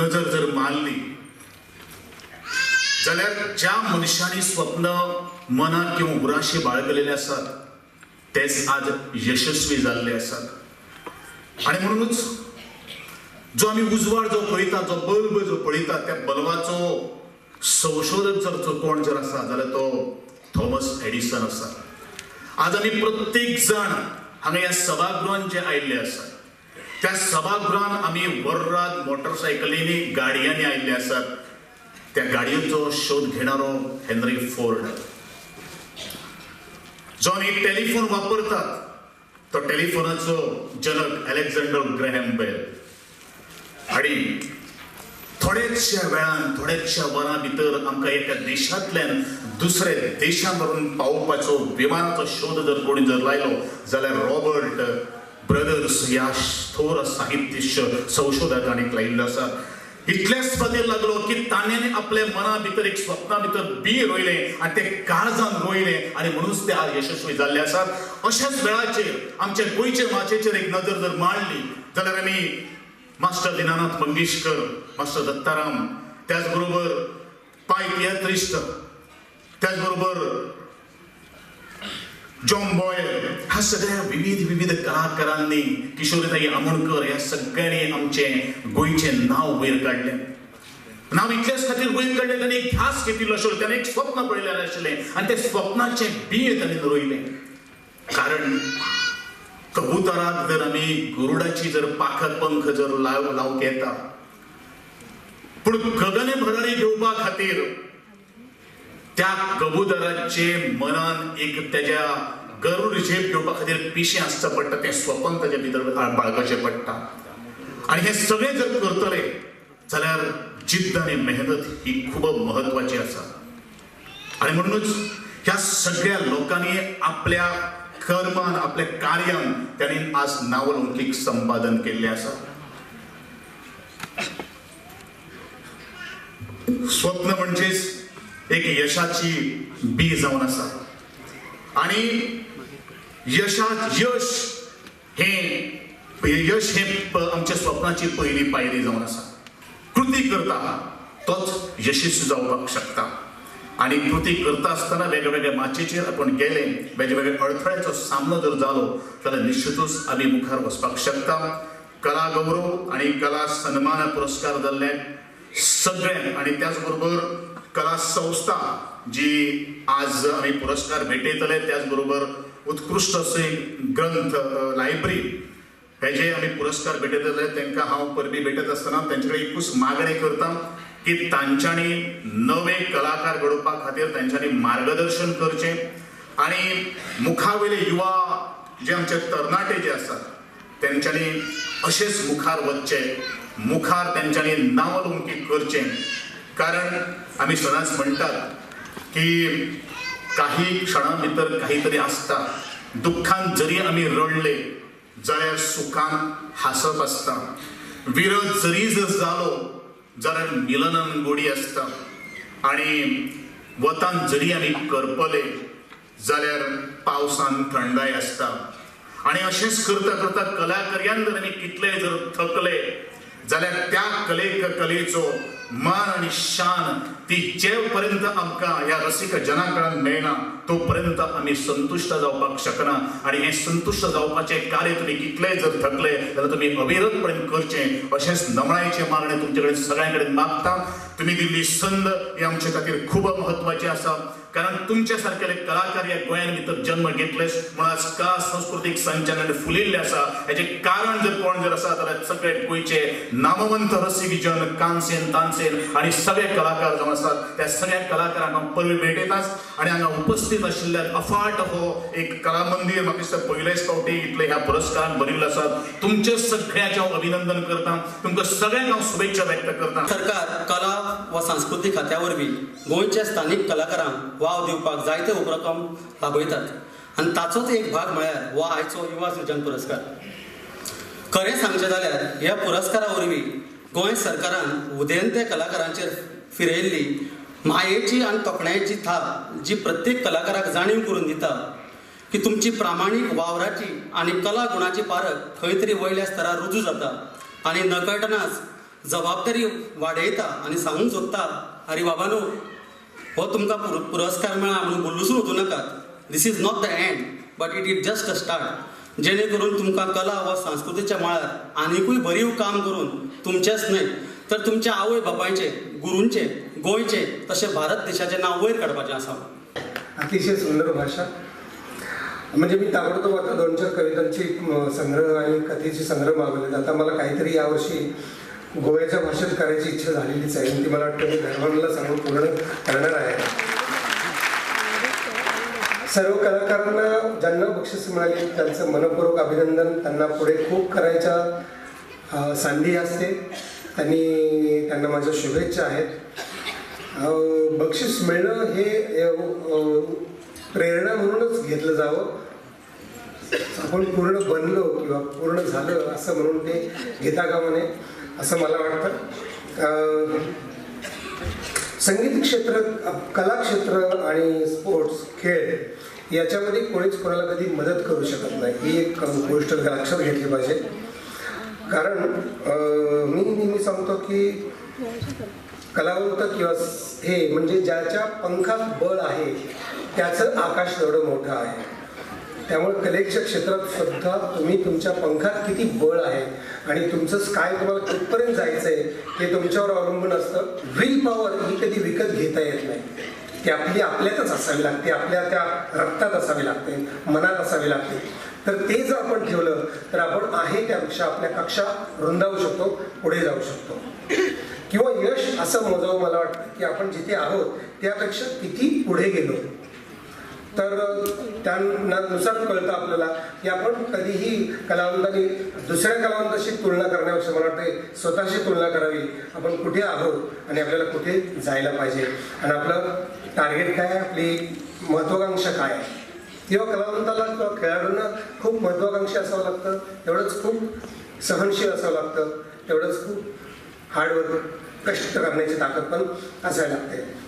नजर जर मारली जाल्यार ज्या मनशांनी स्वप्न मनात किंवा उराशी बाळगलेले आसात तेच आज यशस्वी जाल्ले आसात. आनी म्हणूनच जो आमी उजवाड जो पळयता, जो बल्ब जो पळयता, त्या बल्बाचो संशोधक जर कोण जर आसा जाल्यार तो थॉमस एडिसन आसा. आज आमी प्रत्येक जाण हांगा ह्या सभागृहान जे आयिल्ले आसात त्या सभागृहान आमी वर्रात मोटरसायकलींनी गाडयांनी आयिल्ले आसात. त्या गाडयेचो शोध घेणारो हेनरी फोर्ड, जो आमी टेलिफोन वापरतात तो टेलिफोनाचो जनक अलेक्झांडर ग्रॅहम बेल. आणि थोड्याचशा वेळान थोड्याचशा वरां भितर आमकां एका देशांतल्यान दुसऱ्या देशां वरून पावोवपाचो विमानाचो शोध जर कोणी जर लायलो जाल्यार रॉबर्ट ब्रदर्स ह्या थोर साहित्य संशोधकांनी लायिल्लो आसा. इतल्याच खातीर लागलो की ताणें आपल्या मना भितर एक स्वप्ना भितर बी रोयलें आनी तें काळजान रोयलें आनी म्हणूनच ते आज यशस्वी जाल्ले आसात. अशाच वेळाचेर आमच्या गोंयचे माचयेचेर एक नजर जर मारली जाल्यार आमी मास्टर दिनानाथ मंगेशकर, मास्टर दत्ताराम, त्याचबरोबर पाय तियात्रिस्त, त्याचबरोबर जॉन बॉयल, ह्या सगळ्या विविध विविध कलाकारांनी, किशोरीताई आमोणकर, ह्या सगळ्यांनी आमचें गोंयचें नांव वयर काडलें. नांव इतल्याच खातीर वयर काडलें, तांणी एक ध्यास घेतिल्लो आशिल्लो, ताणें एक स्वप्न पळयलेलें आशिल्लें आनी तें स्वप्नाचें बीं तांणी रोयलें. कारण कबुतराक जर आमी गरुडाची जर पाखत पंख जर लावंक येता, पूण गगने भरारी घेवपा खातीर त्या कबुतराचे मनान एक तेज्या गरुड झेप घेवपा खातीर पिशें आसचें पडटा, तें स्वपन ताच्या भितर बाळगाचें पडटा. आनी हें सगळें जर करतले जाल्यार जिद्द आनी मेहनत ही खूब म्हत्वाची आसा. आनी म्हणूनच ह्या सगळ्या लोकांनी आपल्या कर्मान, आपल्या कार्यान त्यांनी आज नावलौकीक संपादन केल्लें आसा. स्वप्न म्हणजेच एक यशाची बी जावन आसा आनी यश हे आमच्या स्वप्नाची पहिली पायरी जावन आसा. कृती करता तोच यशस्वी जावपाक शकता आनी कृती करता आसतना वेगवेगळ्या माचयेचेर आपण गेले, वेगवेगळ्या अडथळ्याचो सामनो जर जालो जाल्यार निश्चितूच आमी मुखार वचपाक शकता. कला गौरव आनी कला सन्मान पुरस्कार जाल्ले सगळ्यांक आनी त्याच बरोबर कला संस्था जी आज आमी पुरस्कार भेटयतले, त्याच बरोबर उत्कृश्ट असे ग्रंथ लायब्ररी हे जे आमी पुरस्कार भेटयतले तांकां हांव परबी भेटत आसतना तांचे कडेन एकूच मागणी करता की तांच्यांनी नवे कलाकार घडोवपा खातीर तांच्यांनी मार्गदर्शन करचें आनी मुखावयले युवा जे आमचे तरणाटे जे आसात तेंच्यांनी अशेंच मुखार वचचें, मुखार तेंच्यांनी नावलौकीक करचें. कारण आमी सदांच म्हणटात की काही क्षणां भितर काहीतरी आसता, दुख्खान जरी आमी रडले जाल्यार सुखान हांसप आसता, विरत जरी जर जालो जाल्यार मिलनान गोडी आसता आनी वतान जरी आमी करपले जाल्यार पावसान थंडाय आसता. आनी अशेंच करता करता कलाकार्यान जर आमी कितले जर थकले जाल्यार त्या कलेचो मान आनी शान ती जे पर्यंत आमकां ह्या रसीक जनां कडल्यान मेळना तो पर्यंत आमी संतुश्ट जावपाक शकना. आनी हें संतुश्ट जावपाचें कार्य तुमी कितलेय जर थकले जाल्यार तुमी अविरतपणे करचें अशेंच नमळायेचें मागणें तुमचे कडेन सगळ्यां कडेन मागता. तुमी दिल्ली संद ही आमचे खातीर खूब म्हत्वाची आसा, कारण तुमच्या सारकेले कलाकार ह्या गोंयान भितर जन्म घेतलेच म्हणून आज कला संस्कृतीक संचालन फुलिल्लें आसा. हेचें कारण जर कोण जर आसा जाल्यार सगळे गोंयचे नामवंत रसीक जन कानसेन तानसेन आनी सगळे कलाकार जावन आसात त्या सगळ्या कलाकारांक हांव परबी भेटयताच. आनी हांगा उपस्थित आशिल्ल्या अफाट हो एक कला मंदीर म्हाका दिसता पयलेच फावटी इतले ह्या पुरस्कारान भरिल्लो आसा. तुमचे सगळ्याचें हांव अभिनंदन करता, तुमकां सगळ्यांक हांव शुभेच्छा व्यक्त करता. सरकार कला व सांस्कृतीक खात्या वरवीं गोंयच्या स्थानीक कलाकारांक वाव दिवपाक जायते उपक्रम राबयतात आनी ताचोच एक भाग म्हळ्यार हो आयचो युवा सृजन पुरस्कार. खरें सांगचें जाल्यार ह्या पुरस्कारा वरवीं गोंय सरकारान उदेंते कलाकारांचेर फिरयल्ली मायेची आनी तोखणायेची थाप जी प्रत्येक कलाकाराक जाणीव करून दिता की तुमची प्रामाणीक वावराची आनी कला गुणाची पारख खंय तरी वयल्या स्तरार रुजू जाता आनी नकळटनाच जबाबदारी वाडयता आनी सांगूंक सोदता, आरे बाबानो, हो तुमकां पुरस्कार मेळ्ळा म्हणून भुल्लुसून वचूं नाकात. This is not the end, but it is just a start. जेणे करून तुमकां कला वा संस्कृतीच्या मळार आनिकूय भरीव काम करून तुमचेंच न्हय तर तुमच्या आवय बापायचें, गुरूंचें, गोंयचें तशें भारत देशाचें नांव वयर काडपाचें आसा. अतिशय सुंदर भाषा. म्हणजे मी ताबडतोब आता 2-4 कवितांची संग्रह आणि कथेचे संग्रह मागवले. आता मला काहीतरी यावर्षी गोव्याच्या भाषेत करायची इच्छा झालेलीच आहे आणि ती मला वाटतं मी धर्माला सांगून पूर्ण करणार आहे. सर्व कलाकारांना ज्यांना बक्षीस मिळाली त्यांचं मनपूर्वक अभिनंदन. त्यांना पुढे खूप करायच्या संधी असते, त्यांनी त्यांना माझ्या शुभेच्छा आहेत. बक्षीस मिळणं हे प्रेरणा म्हणूनच घेतलं जावं. आपण पूर्ण बनलो किंवा पूर्ण झालं असं म्हणून ते घेता कामा नये असं मला वाटतं. संगीत क्षेत्र, कला क्षेत्र आणि स्पोर्ट्स, खेळ याच्यामध्ये कोणीच कोणाला कधी मदत करू शकत नाही, ही एक गोष्ट लक्षात घेतली पाहिजे. कारण मी नेहमी सांगतो की कलावंत किंवा हे म्हणजे ज्याच्या पंखात बळ आहे त्याचं आकाश एवढं मोठं आहे. त्यामुळे कलेच्या क्षेत्रात सुद्धा तुम्ही तुमच्या पंखात किती बळ आहे आणि तुमचं काय तुम्हाला कुठपर्यंत जायचं आहे हे तुमच्यावर अवलंबून असतं. Will power ही कधी विकत घेता येत नाही, ती आपली आपल्यातच असावी लागते, आपल्या त्या रक्तात असावी लागते, मनात असावी लागते. तर ते जर आपण ठेवलं तर आपण आहे त्यापेक्षा आपल्या कक्षा रुंदावू शकतो, पुढे जाऊ शकतो. किंवा यश असं मोजावं मला वाटतं की आपण जिथे आहोत त्यापेक्षा किती पुढे गेलो तर त्यानुसार कळतं आपल्याला की आपण कधीही कलावंतांनी दुसऱ्या कलावंताशी तुलना करण्यापेक्षा मला वाटतं स्वतःशी तुलना करावी. आपण कुठे आहोत आणि आपल्याला कुठे जायला पाहिजे आणि आपलं टार्गेट काय आहे, आपली महत्त्वाकांक्षा काय आहे. किंवा कलावंताला किंवा खेळाडूंना खूप महत्त्वाकांक्षी असावं लागतं, तेवढंच खूप सहनशील असावं लागतं, तेवढंच खूप हार्डवर्क, कष्ट करण्याची ताकद पण असायला लागते.